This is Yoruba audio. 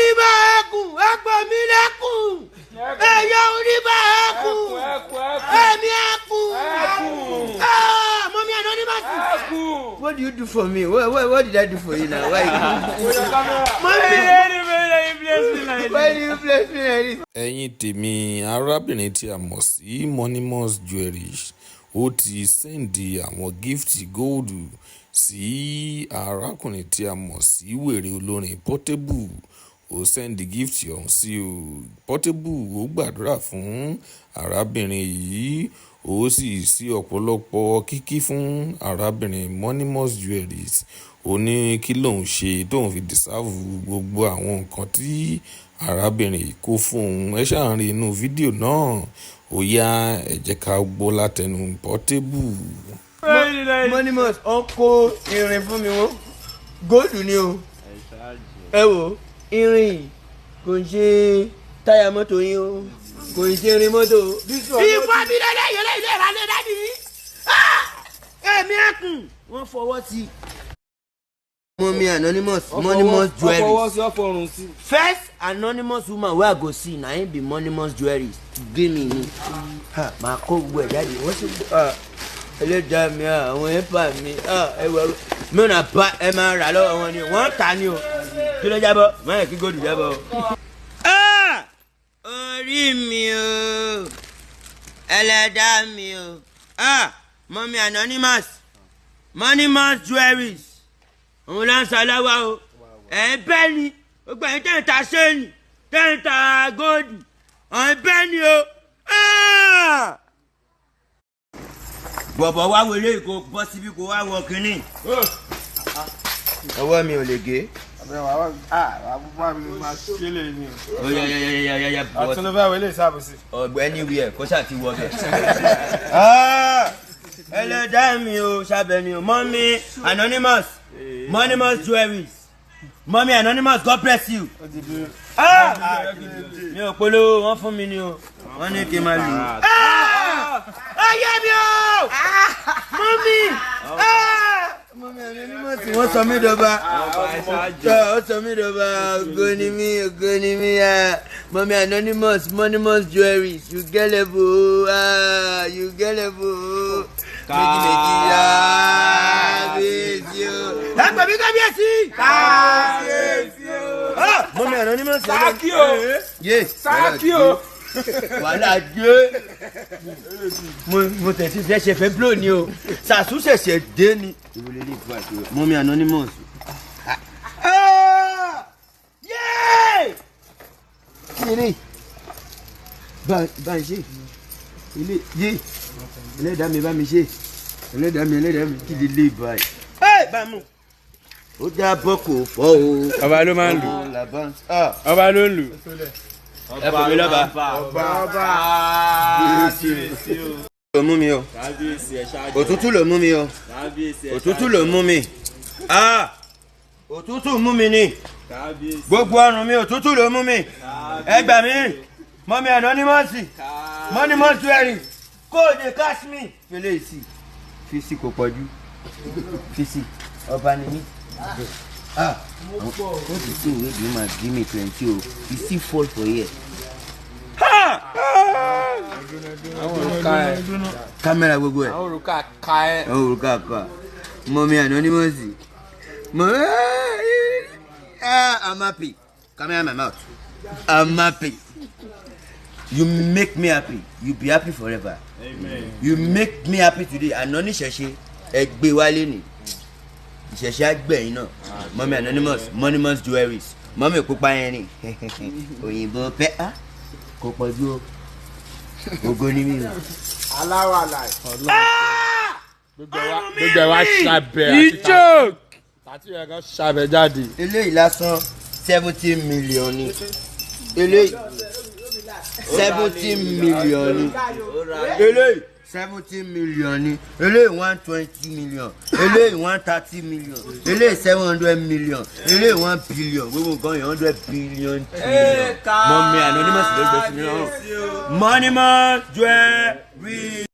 Oníbà ẹkùn ẹgbẹ́ mi lẹ́kùn. Ẹ̀yà oníbà ẹkùn. Ẹ̀mí ẹkùn. Mummy Anonymous. What do you do for me? What did I do for you now? Why? Mommy, why do you bless me like this? Ẹ̀yin tèmi, arábìnrin tí a mọ̀ sí Monimos Jewelries, ó ti send àwọn gift gold sí arákùnrin tí a mọ̀ sí Wèrè Olórin Portable. Ó send gift ọ̀hún sí o. Portable ó gbàdúrà fún arábìnrin yìí, ó sì sí ọ̀pọ̀lọpọ̀ kíkí fún arábìnrin Monimos Jewelries. Ó ní kí lòun ṣe tóun fi deserve gbogbo àwọn nǹkan tí arábìnrin yìí kó fún òun. Ẹ ṣáà ń rí inú fídíò náà. Ó yá, ẹ jẹ́ ká gbọ́ látẹnu Portable. Monimos, ó kó irin fún mi wọ́n. Gold ni o. Ẹ wo irin kò ń ṣe táyà mọ́tò yín o, kò ń ṣe irin mọ́tò o. Ìfọ̀ mi lẹ́lẹ́ yẹlẹ́ ilé ìrànlẹ́ dáàbì yìí. Èmi ẹkùn wọ́n fọwọ́ sí i. Mummy Anonymous, Monimos Jewelries. First anonymous woman wey I go see na him be Monimos Jewelries. Give me ni. Màá kó gbogbo ẹ̀ jáde. Wọ́n sì ẹlẹ́dàá mi, àwọn ẹ̀fà mi, ẹ̀wẹ̀ mi ò nà bá ẹ máa rà lọ́wọ́ wọn ni wọ́n tà ní o. Kí ló jábọ́? Má yẹ kí gold jábọ́ o. Orí mi o, ẹlẹ́dàá mi o. Mummy Anonymous, Monimos Jewelries, òun ló ń sọ lọ́wọ́ o. Ẹ̀ ń bẹ́ ni gbogbo ẹ̀yin tẹ́ ń ta ṣéènì, tẹ́ ń ta gold, ẹ̀ ń bẹ́ ni o. Bọ̀bọ̀ wá wọlé, kó bọ́ síbí, kó wá wọ kínní. Ọwọ́ mi ò lè gé. Ó yá yá yá yá yá bọ́. Àtúntò fẹ́ wọlé ìsáàbùsì. Ọ̀gbẹ́ni wíẹ̀ kó ṣáà ti wọ bẹ̀. Ẹlẹ́dàá mi o, ṣàbẹ̀ ni o. Mummy Anonymous, Monimos Jewelries, Mummy Anonymous, God bless you. Mi ò polówó, wọ́n fún mi ni o, wọ́n ní kí n máa lù ú. Ayé mi o, Mummy, Mummy Anonymous, wọ́n sọ mí dọba, ó sọ mí dọba. Ògo ni mí, ògo ni mí. Mummy Anonymous, Monimos Jewelries, you get level, you get level. Méjì méjì, kábíyèsí o. Ẹ pè mí kábíyèsí. Kábíyèsí o. Mummy Anonymous. Sáàkì o. Yé. Sáàkì o. Wàhálà dé. Mo tẹ̀sí ṣẹ̀ṣẹ̀ fẹ́ blow ni o, sàṣù ṣẹ̀ṣẹ̀ dé ni. Ìwọlé lè fún àti Mummy Anonymous. Yéé! Kí ni bá ń ṣe ilé yé? Ẹlẹ́dàá mi, bá mi ṣe, ẹlẹ́dàá mi, ẹlẹ́dàá mi, kí lè lè báyìí. Ẹ bá mú ó jábọ́ kò fọ́ o. Ọba ló máa ń lù, ọba ló ń lù. Ẹ kò mí lọ́ba. Ọba. Ló mú mi o, òtútù ló mú mi o, òtútù ló mú mi, òtútù mú mi ni gbogbo ọrùn mi, òtútù ló mú mi. Ẹ gbà mí, Mummy Anonymous, Monimos Jewelries, kó o dey catch me. Fẹlẹ́ ìsì fisi kò pọ̀jù, fisi ọba ni mí. All the thing wey the woman give me plenty o, e still fall for here. Àwọn òrùka ẹ. Kámẹ́rà gbogbo ẹ̀. Àwọn òrùka ka ẹ. Àwọn òrùka kọ Mummy Anonymous. Mummy, I'm happy. Camera my mouth. I'm happy. You make me happy. You be happy forever. Amen. You make me happy today. Àná níṣẹ̀ṣe ẹ gbé wálé ni ìṣẹ̀ṣe àgbẹ̀yìn náà. Mummy Anonymous, Monimos Jewelries, mummy pupa yẹn ni òyìnbó pẹ́ á kò pọ̀ ju o. Ògo ni mí o. Aláwọ̀ àlàyé. Gbogbo ẹ wá ṣàbẹ̀ àti Ìjókòó. tàtí ẹ̀ kan ṣàbẹ̀ jáde. Eléyìí lásán 70 million ni, eléyìí 70 million ni, eléyìí 70 million ni, eléyìí 120 million, eléyìí 130 million, eléyìí 700 million, eléyìí 1 billion. Gbogbo nǹkan yẹn 100 billion trillion. Mummy Anonymous ló gbé sí mi lọ́rùn. Monimos Jewelries.